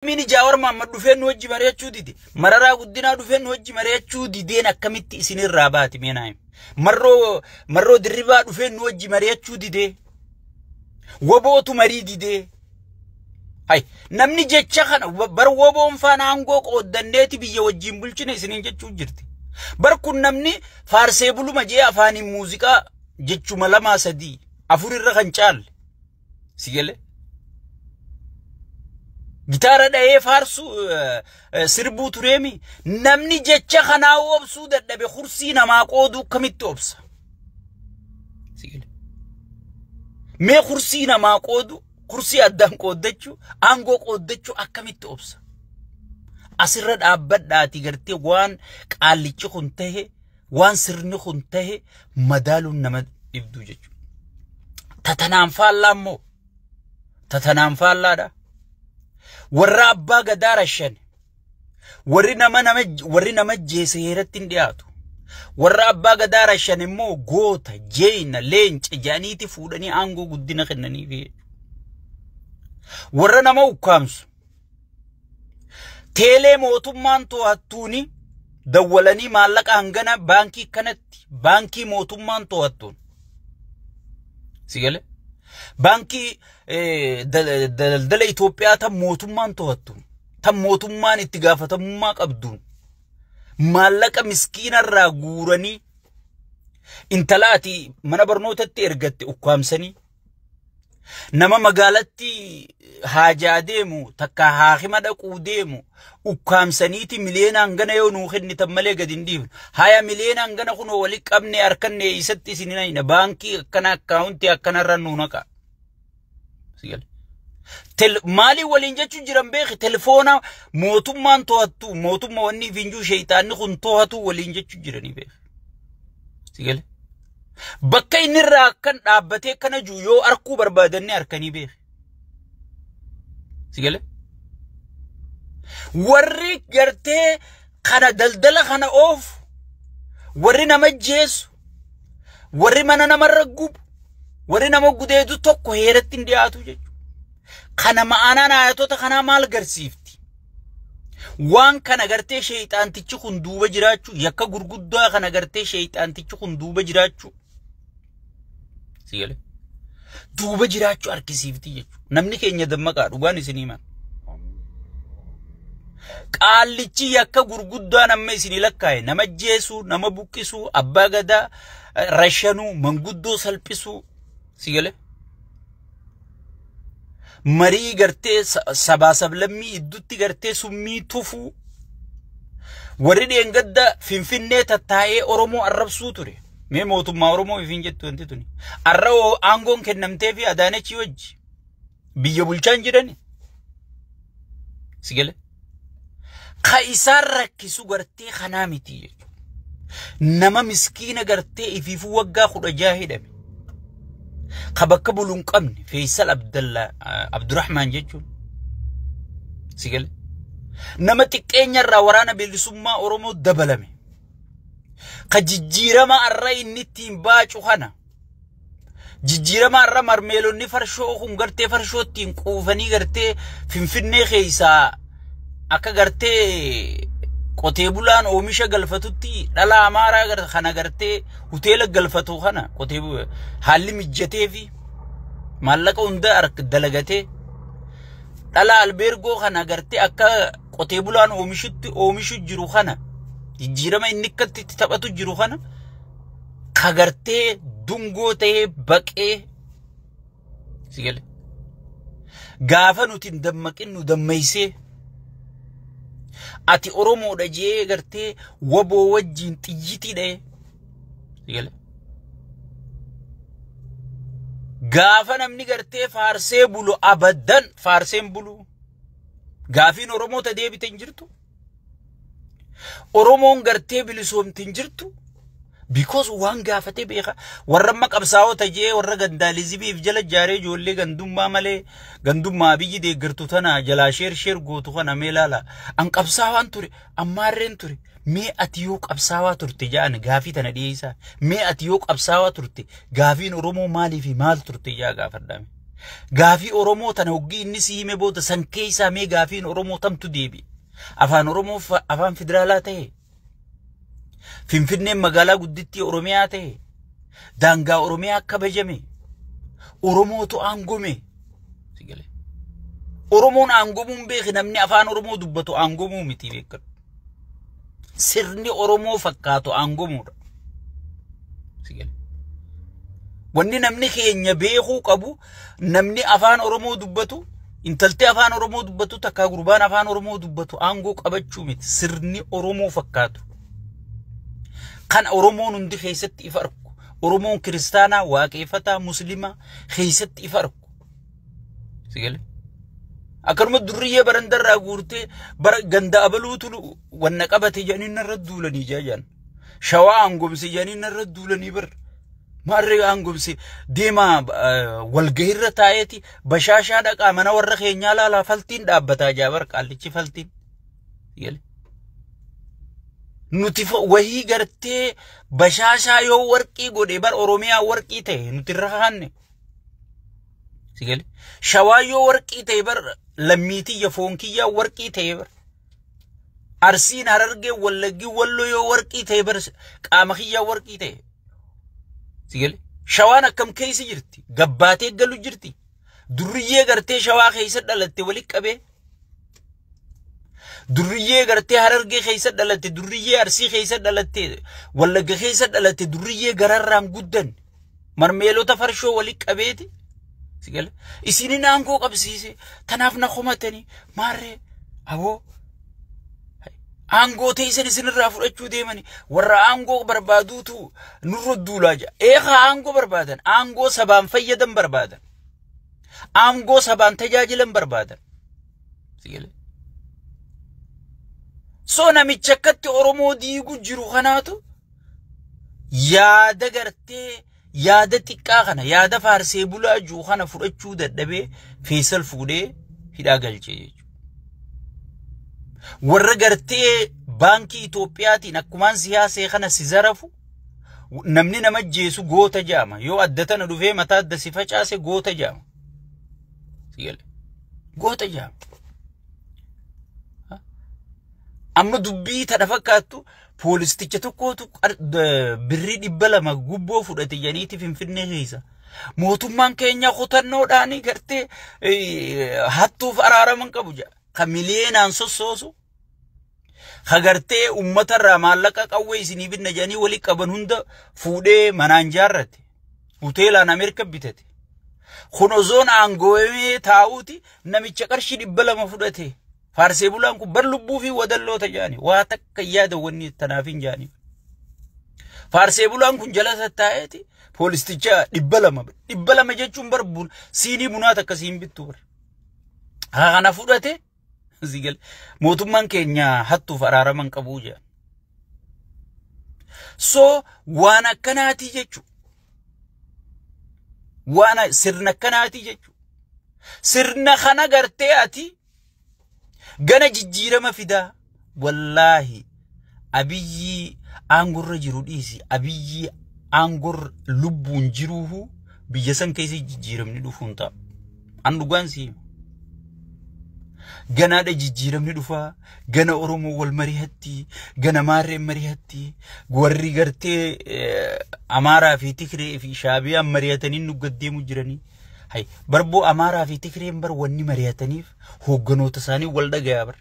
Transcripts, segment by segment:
Mini Jaawar Mahammad dhufeen nu wajji mari'achuu dide. Mararaa Guddinaa dhufeen nu wajji mari'achuu dideen akkamitti isinirraa baati mee naa himi. Marroo Dirribaa dhufeen nu wajji mari'achuu didee. Wobootu marii didee. Hay namni jecha kana bar woboon faana aangoo qooddanneeti biyya wajjin bulchine isiniin jechuu jirti. Bar kun namni faarsee buluma jee afaaniin muuziqaa jechuma 2 3 4 irra kan caalle. Si galee? Gitaara dha'ee faarsu sirbuu tureemi. Namni jecha kanaa obsuu dadhabe kursii namaa qooduu kamitti obsa? Si galee? Mee kursii namaa qoodu, kursii addaan qooddachuu, aangoo qooddachuu akkamitti obsa? Asirra dhaabbadhaati gartee waan qaallichi kun tahe, waan sirni kun tahe madaaluun nama dhibduu jechuudha. Tatanaan faallaa immoo, tatanaan faallaadha. Warra abbaa gadaa rashane, warri nama jeese heeratti hin dhiyaatu. Warra abbaa gadaa rashane immoo goota, jeena, leenca jedhaniiti fuudhanii aangoo guddina kennaniif. Warra nama ukkaamsu. Teelee mootummaan to'attuuni dawwalanii maallaqa hangana baankii kanatti, baankii mootummaan to'attuun. Si galee? Baankii daldala Itoophiyaa tan mootummaan to'attuun, tan mootummaan itti gaafatamummaa qabduun maallaqa miskiinarraa guuranii intala ati mana barnootatti ergatte ukkaamsanii nama magaalatti haajaa deemu takka haakima dhaquu deemu ukkaamsaniiti miliyoona hangana yoo nuu kennitan malee gadi hin dhiifnu. Haya miliyoona hangana kunoo walitti qabne harkanne isatti isin hin hayna baankii akkana akkaawuntii akkanarra nuu naqa. Maalii waliin jechuun jiran beeki telefoona mootummaan to'attu mootummaa wanni finjuu sheeyxaanni kun to'atu waliin jechuun jiranii beeki. Si galee? Bakka inni irraa akkan dhaabbatee akkana jiru yoo arkuu barbaadannee harkanii beeki. Si galee? Warri gartee kana daldala kana oofu, warri nama jeessu, warri mana namarra gubu, warri nama gudeedu tokko heeratti hin dhiyaatu jechuudha. Kana ma'anaan ayatoota kanaa maal garsiifti? Waan kana gartee sheeyxaantichi kun duuba jiraachuu, yakka gurguddaa kana gartee sheeyxaantichi kun duuba jiraachuu. Si galee? Duuba jiraachuu argisiifti jechuudha. Namni keenya dammaqaa dhugaan isinii himan. Qaallichi yakka gurguddaa nama isinii lakkaa'e nama jeesuu, nama buqqisuu, abbaa gadaa rashanuu, manguddoo salphisuu. Si galee? Marii gartee sabaa sablammii iddutti gartee summii tufuu. Warri dheengadda Finfinnee tattaa'ee Oromoo arrabsuu ture. Mee mootummaa Oromoo ifiin jettu wanti tuni. Arra aangoon kennamtee fi Adaanechi wajji biyya bulchaan jirani. Si galee? Ka isaan rakkisu gartee kanaa miti jechuudha. Nama miskiina gartee ifiifuu waggaa 16 hidhame. Ka bakka bulu hin qabne Feesal Abdallaa Abdurrahmaan jechuun. Si galee? Nama xiqqeenya irraa waraana bilisummaa Oromoo dabalame. Ka jijjiirama arra inni ittiin baacu kana. Jijjiirama arra marmeelonni farshoo kun gartee farshoo ittiin quufanii gartee Finfinnee keessaa akka gartee qotee bulaan oomisha galfatutti dhala Amaaraa kana gartee hoteela galfatu kana qotee haalli mijjatee fi maallaqa hunda dalagatee dhala albeergoo kana gartee akka qotee bulaan oomishutti oomishu jiru kana jijjiirama inni akkatti itti taphatu jiru kana ka gartee dungoo ta'ee baqee si galee gaafa nuti hin dammaqin nu dammaysee ati Oromoodha jee gartee waboo wajjiin xiyyitii dha'ee si galee gaafa namni gartee faarsee bulu abaddan faarseen bulu gaafiin Oromoota deebite hin jirtu. Oromoon gartee bilisoomti hin jirtu. Because waan gaafatee beeka. Warra amma qabsaa'ota jee warra gandaalizimiif jala jaaree ijoollee gandummaa malee gandummaa biyyi deeggartu tana jalaa sheer sheer gootu kana mee ilaala. An qabsaawaan ture ammaarreen ture. Mee ati yoo qabsaawaa turte ja'an gaafii tana dhiyeessaa. Mee ati yoo qabsaawaa turte gaafiin Oromoo maalii fi maal turte jaa gaafadhaame. Gaafii Oromoo tana hoggii inni si hime booda san keessaa mee gaafiin Oromoo tamtu deebi. Afaan Oromoo afaan federaalaa ta'e. Finfinneen magaalaa guddittii Oromiyaa ta'e. Daangaa Oromiyaa kabajame. Oromootu aangome. Oromoon aangomuun beeki namni afaan Oromoo dubbatu aangomuu miti beekadhu. Sirni Oromoo fakkaatu aangomuudha. Wanni namni keenya beekuu qabu namni afaan Oromoo dubbatu intalti afaan Oromoo dubbatu takkaa gurbaan afaan Oromoo dubbatu aangoo qabachuu miti sirni Oromoo fakkaatu. Kan Oromoon hundi keessatti ifa argu. Oromoon kiristaanaa, waaqeffataa, musliimaa keessatti ifa argu. Sigale. Akkanuma durriyyee barandarraa guurtee bara ganda abaluutu wanna qabate jedhanii narra duulanii jaan. Shawaa aangomse jedhanii narra duulanii bar. Maarree aangomse deemaa walgahiirra taa'eeti bashaashaa dhaqaa mana warra keenyaa laalaa faltiin dhaabbataa jaa bar qaallichi faltiin. Sigale. Nuti wahii gartee bashaashaa yoo warqii godhe bar Oromiyaa warqii ta'e nuti irra kaanne. Sigale. Shawaa yoo warqii ta'e bar lammiitiyya foonkiyyaa warqii ta'e bar. Arsiin Harargee Wallaggi Walloo yoo warqii ta'e bar qaama kiyyaa warqii ta'e. Sigale. Shawaan akkam keessa jirti? Gabbaatee galu jirti. Durriyyee gartee shawaa keessa dhalatte walitti qabee. Durriyyee gartee Harargee keessa dhalatte, durriyyee Arsii keessa dhalatte, Wallagga keessa dhalatte, durriyyee gararraan guddan. Marmeelota farshoo walitti qabeeti. Sigale. Isinin aangoo qabsiise. Tanaaf na komatanii maarree aboo aangoo teessan isinirraa fudhachuu deemanii warra aangoo barbaaduutu nurra duulaa jira. Eegaa aangoo barbaadan, aangoo sabaan fayyadan barbaadan, aangoo sabaan tajaajilan barbaadan. Sigale. So namicha akkatti Oromoo diigu jiru kanaatu yaada gartee yaada xiqqaa kana yaada faarsee bulaa jiru kana fudhachuu dadhabee Feesal fuudhee hidhaa galchee jechuudha. Warra gartee baankii Itoophiyaatiin akkumaan siyaasee kana si zarafu namni nama jeesu goota jaama. Yoo adda tana dhufee mataa adda si facaase goota jaama. Goota jaama. Amma dubbii tana fakkaattu poolisticha tokkootu birrii 200 gubboo fudhate jedhaniiti Finfinnee keessa. Mootummaan keenya kutannoodhaan gartee hattuuf araaraman qabu jedha. Ka miliyeenaan sossoosu. Ka gartee uummatarraa maallaqa qawwee isinii binna jedhanii walii qaban hunda fuudhee manaan jaarrate. Hoteelaan Ameerika bitate. Kun osoon aangoomee taa'uuti namicha qarshii 200 fudhate. Faarsee bulaan kun bar lubbuu fi wadalloota jedhani waa takka yaada wanni tanaaf hin jedhani. Faarsee bulaan kun jala tattaa'eeti poolisticha 200 200 jechuun bar siinii bunaa takka siin bittu bar. Haa kana fudhate sigal mootummaan keenya hattuuf araaraman qabuu jedha. So waan akkanaatii jechuudha. Waan sirna akkanaatii jechuudha. Sirna kana gartee ati gana jijjiirama fidaa. Wallaahi Abiyyi aangorra jiru dhiisi. Abiyyi aangorra lubbuun jiruuhu biyya san keessa jijjiiramni dhufuun ta'a. An dhugaan si ganaadha jijjiiramni dhufaa. Gana Oromoo wal mari'atti, gana Maarreen mari'atti, warri gartee Amaaraa fi Tigree fi Shaabiyaan mari'atanii nu gaddeemu jiranii. Hay barboo Amaaraa fi Tigreen bar wanni mari'ataniif hoogganoota isaanii wal dhagayaa bar.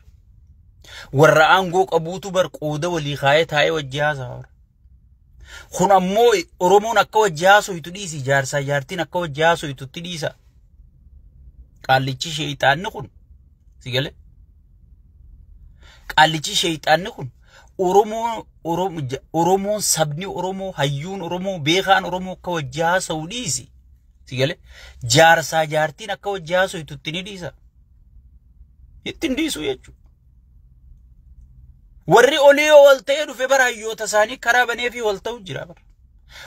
Warra aangoo qabuutu bar qooda walii kaayee taa'ee wajji haasa'a bar. Kun ammoo Oromoon akka wajji haasoitu dhiisi, jaarsaa jaartiin akka wajji haasoitutti dhiisa. Qaallichi sheeyxaanni kun sigale. Qaallichi sheeyxaanni kun Oromoon sabni Oromoo hayyuun Oromoo beekaan Oromoo akka wajji haasa'u dhiisi. Sigale jaarsaa jaartiin akka wajji haasoitutti ni dhiisa. Ittiin dhiisu jechuudha. Warri olii wal ta'ee dhufe bara hayyoota isaanii karaa banee fi wal ta'u jira bara.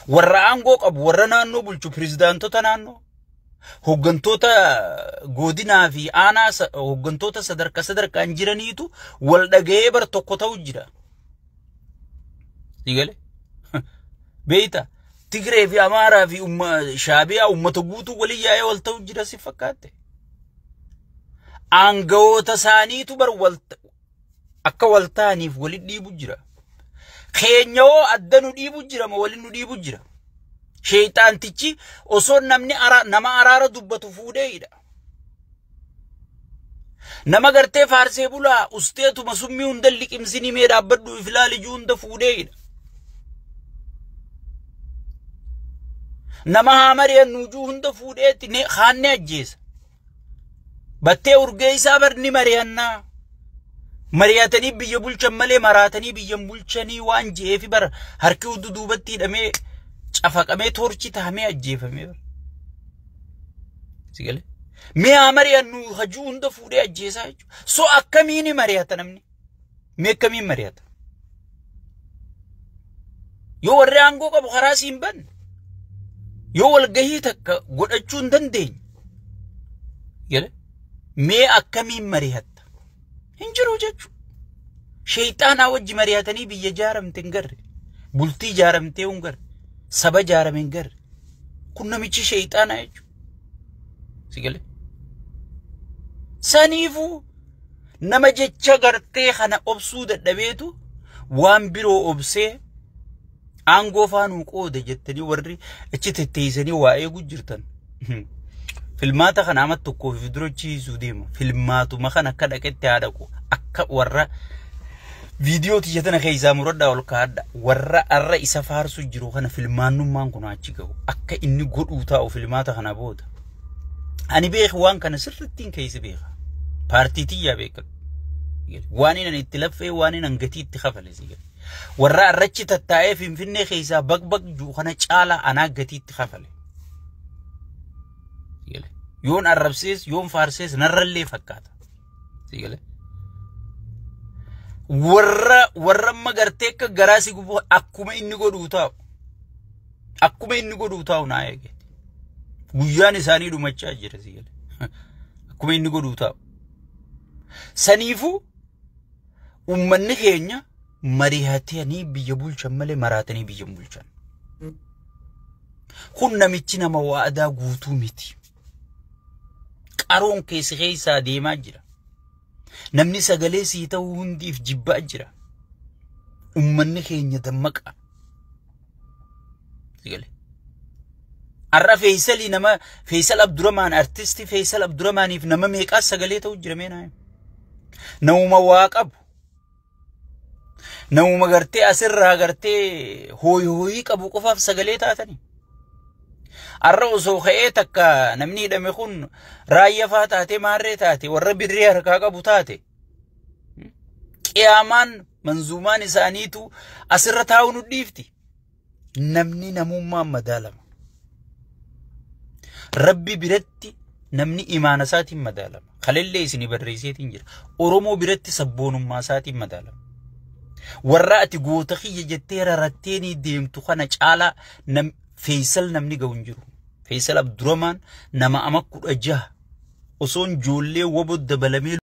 Warra aangoo qabu, warra naannoo bulchu, pirezidaantota naannoo, hooggantoota godinaa fi aanaa hooggantoota sadarkaa sadarkaan jiraniitu wal dhaga'ee bar tokko ta'u jira. Sigale beeyta Tigree fi Amaaraa fi Shaabiyaa uummata guutuu walii yaa'ee wal ta'u jira si fakkaatte. Aangawoota isaaniitu bar akka wal ta'aniif walitti dhiibu jira. Keenyawoo adda nu dhiibu jira moo waliin nu dhiibu jira? Sheexaantichi osoo namni nama araara dubbatu fuudhee hidha. Nama gartee faarsee bulaa usteetuma summii hunda liqimsinii mee dhaabbadhu if ilaalijuu hunda fuudhee hidha. Nama haa mari'annu hunda fuudheetti haannee ajjeesa. Battee urgee isaa bar ni mari'annaa. Mari'atanii biyya bulchan malee maraatanii biyya bulchanii waan je'eefi bara harki hundi duubatti hidhamee cafaqamee toorchi tahamee ajjeefamee bara. Sigalee. Mee haa mari'annu hajuu hunda fuudhee ajjeesaa jechuudha. So akkamiin mari'ata namni? Mee akkamiin mari'ata? Yoo warri aangoo qabu karaa siin banne. Yoo walgahii takka godhachuu hin dandeenye. Mee akkamiin mari'atta? Hin jiru jechuudha. Sheexaanaa wajji mari'atanii biyya jaaramte hin garre. Bultii jaaramtee hin garre. Saba jaarame hin garre. Kun namichi sheexaanaa jechuudha. Sigalee. Saniifuu nama jecha gartee kana obsuu dadhabeetu waan biroo obsee aangoo faanuu qooda jettanii warri achi tetteessanii waa eeguu jirtan. Filmaata kana amma tokkoof dura chiisuu deema. Filmaatuma kana akka dhaqetti haa dhaqu. Akka warra viidiyoo tiyya tana keessaa muradhaa ol kaa'adha. Warra arra isa faarsu jiru kana filmaannummaan kun achi gahu. Akka inni godhuu taa'u filmaata kana booda. Ani beeku waan kana sirrittiin keessa beeka. Paartii tiyyaa beeka. Waan inni itti laffee waan inni gatii itti kafale si gala. Warra arrachi tattaa'ee Finfinnee keessaa baqbaq jiru kana caalaa anaa gatii itti kafale. Yoon arrabsees yoon faarsees narrallee fakkaata. Sigale. Warra amma gartee akka garaa si gubu akkuma inni godhuu taa'u. Akkuma inni godhuu taa'u naa eegate. Guyyaan isaanii dhumachaa jira sigale. Akkuma inni godhuu taa'u. Saniifuu uummanni keenya mari'atanii biyya bulchan malee maraatanii biyya bulchan. Kun namichi nama waadaa guutuu miti. Qaroon keessa keessaa deemaa jira. Namni sagalee sii ta'uu hundiif jibbaa jira. Uummanni keenya dammaqa. Har'a Feeyisalii nama Feeyisal Abduramaan artistii Feeyisal Abduramaaniif nama meeqaas sagalee ta'uu jira mee naa? Namuma waa qabu. Namuma gartee asirraa gartee hooyi hooyii qabu qofaaf sagalee taatanii. Har'a osoo ka'ee takka namni hidhame kun raayyaa faa taate maarree taate warra birrii harkaa qabu taate. Qiyaamaan manzuumaan isaaniitu asirra taa'uu nu dhiifti. Namni namummaan madaalama. Rabbi biratti namni imaana isaatiin madaalama. Kalellee isinii barreesseetiin jira. Oromoo biratti sabboonummaa isaatiin madaalama. Warra ati goota kiyya jettee rarattee ni deemtu kana caalaa Feeyisal namni ga'u hin jiru. Feeyisal Abduramaan nama ama 16 osoon ijoollee waboo dabalamee